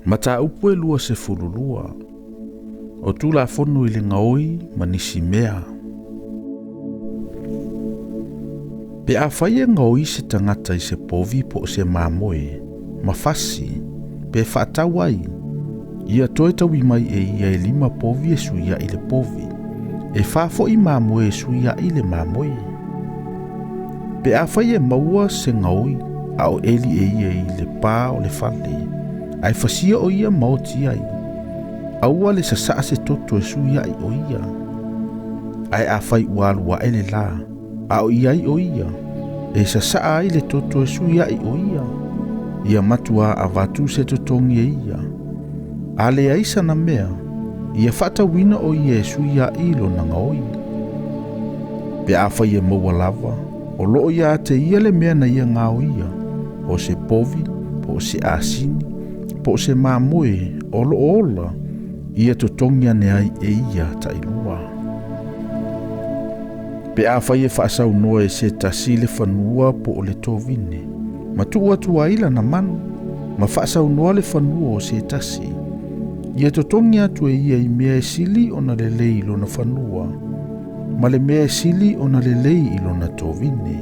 Mataupu e 22. O Tulafono i le gaoi ma nisi mea. Pe afai e gaoi se tagata i se povi po o se mamoe, ma fasi, pe faatau ai, ia toe taui mai e ia e 5 povi e suia'i le povi, e 4 foi mamoe e suia'i le mamoe. Pe afai e maua se gaoi, a o eli e ia i le pā o le fale, ae fasia o ia maoti ai, aua le sasaa se toto e suia'i o ia. Ae afai ua alu ae le la, a o iai o ia, e sasaa ai le toto e suia'i o ia. Ia matua avatu se totogi e ia. A leai sana mea, ia faatauina o ia e suia'i lona gaoi. Pe afai e maua lava, o loo ia te ia le mea na ia gaoia, o se povi, po o se asini, po o se mamoe, o loo ola, ia totogi ane ai e ia tailua. Pe afai e faasaunoa e se tasi le fanua po o le tovine, ma tuu atu ai lana manu, ma faasaunoa le fanua o se tasi, ia totogi atu e ia i mea e sili ona lelei i lona fanua, ma le mea e sili ona lelei i lona tovine.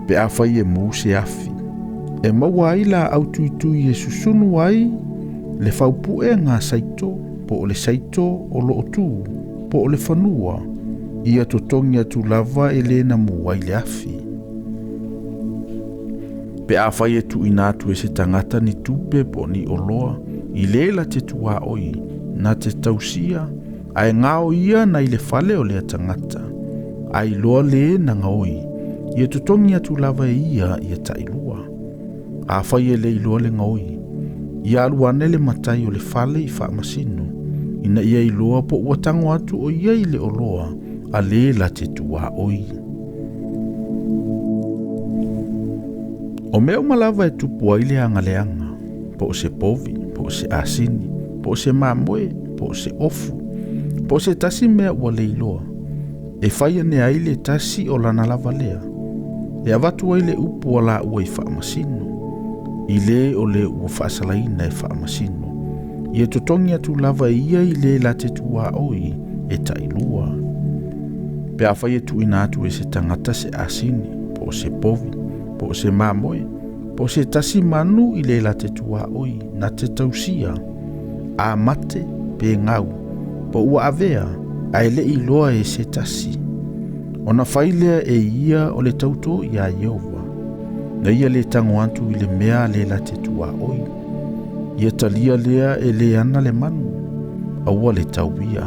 Pe afai e mu se afi, e maua ai la au tuitui e susunu ai le faupuega saito, po o le saito o loo tu, po o le fanua, ia totogi atu lava e le na mu ai le afi. Pe afai e tuuina atu e se tagata ni tupe po o ni oloa, i le la te tuaoi, na te tausia, ae ngao ia na i le fale o lea tagata, ae iloa le na gaoi, ia totogi atu lava e ia ia tailua. Afai e le iloa le gaoi, ia alu ane le matai o le fale i faamasino, ina ia iloa po ua tago atu o ia i le oloa, a le la te tuaoi. O mea uma lava e tupu ai le agaleaga, po o se povi, po o se asini, po o se mamoe, po o se ofu, po o se tasi mea ua le iloa, e fai ane ai le tasi o lana lava lea, e avatu ai le upu a laua i faamasino, i le o le ua faasalaina e faamasino, ia totogi atu lava e ia i le la te tuaoi e tailua. Pe afai e tuuina atu e se tagata se asini, po o se povi, po o se mamoe, po o se tasi manu i le la te tuaoi na te tausia, a mate pe gau, po ua avea, ae le iloa e se tasi. Ona fai lea e ia o le tauto ia Ieova, na ia le tago atu i le mea le la te tuaoi. Ia talia lea e le ana le manu, aua le tauia.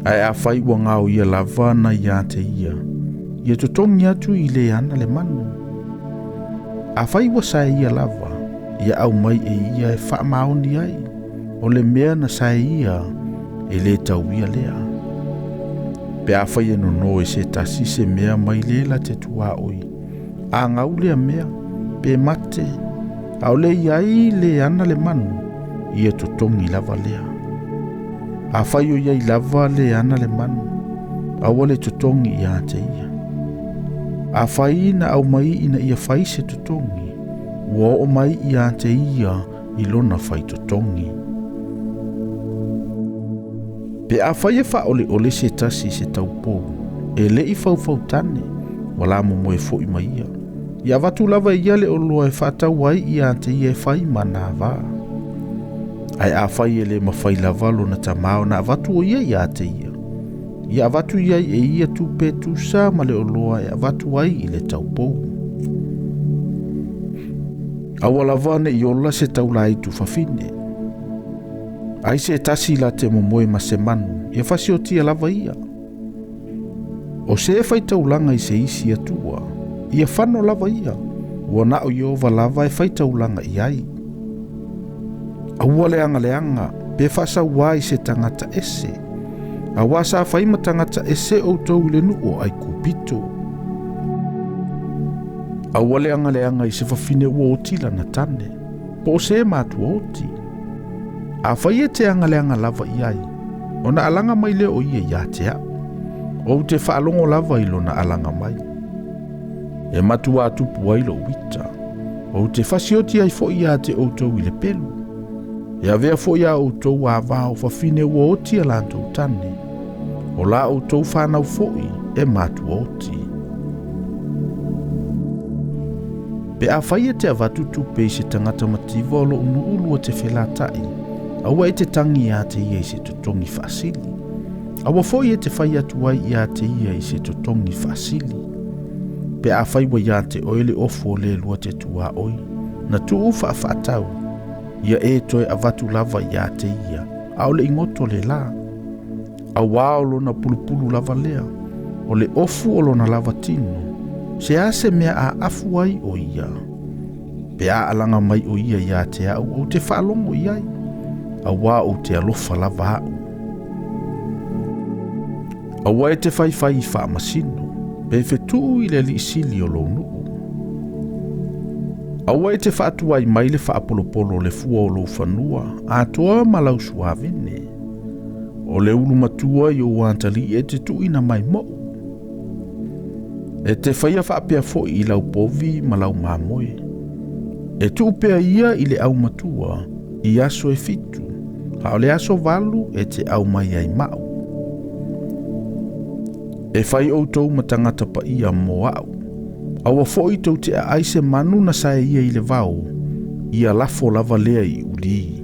Ae afai ua gao ia lava na ia te ia, ia totogi atu i le ana le manu. Afai ua sae ia lava, ia aumai e ia e faamaoni ai, o le mea na sae ia e le tauia lea. Pe afai e nono e se tasi se mea mai le la te tuaoi, a gau lea mea, pe mate, a o le iai le ana le manu, ia totogi lava lea. Afai o iai lava le ana le manu, aua le totogi ia te ia. Afai na aumai ina ia fai se totogi, ua oo mai ia te ia i lona fai totogi. Pe afai e faaoleole se tasi se taupou, e le i faufautane, ua la momoe foi mai ia. Ia avatu lava ia le oloa e faatau ai ia te ia e fai ma na vā. Ae afai e le mafai lava lona tamā ona avatu o ia ia te ia. Ia avatu iai e ia tupe tusa ma le oloa e avatu ai i le taupou. Aua lava ne i ola se taulaitu fafine. Ai se tasi la te momoe ma se manu, ia fasiotia lava ia. O se e faitaulaga i se isi atua, ia fano lava ia, ua na o Ieova lava e faitaulaga i ai. Aua le agaleaga, pe faasauā i se tagata ese, auā sa fai ma tagata ese outou i le nuu o Aikupito. Aua le agaleaga i se fafine ua oti lana tane, po o se matua oti. Afai e te agaleaga lava i ai, ona alaga mai lea o ia ia te au. Ou te faalogo lava i lona alaga mai. E matua tupu ai lou ita. Ou te fasioti ai foi iā te outou i le pelu. E avea foi a outou ava o fafine ua oti a latou tane. O la outou fanau foi e matua oti. Pe afai e te avatu tupe i se tagata mativa o lou nuu lua te felataʻi, aua e te tagi iā te ia i se totogi faasili. Aua foi e te fai atu ai iā te ia i se totogi faasili. Pe afai ua iā te oe le ofu o le lua te tuaoi, na tuu faafaatau, ia e toe avatu lava iā te ia, aole i goto le la. Auā o lona pulupulu lava lea, o le ofu o lona lava tino, se a se mea a afu ai o ia. Pe a alaga mai o ia iā te au, ou te faalogo i ai, auā ou te alofa lava au. Aua e te faifai i faamasino, pe fetuu i le alii sili o lou nuu. Aua e te faatuai mai le faapolopolo o le fua o lou fanua, atoa ma lau suavine. O le ulu matua i ou atalii e te tuuina mai moʻu. E te faia faapea foi i lau povi ma lau mamoe. E tuu pea ia i le aumatua i aso e fitu, a o le aso valu e te aumai ai maʻu. E fai outou ma tagata paia mo aʻu. Aua foi tou te aai se manu na sae ia i le vao, ia lafo lava lea i ulī.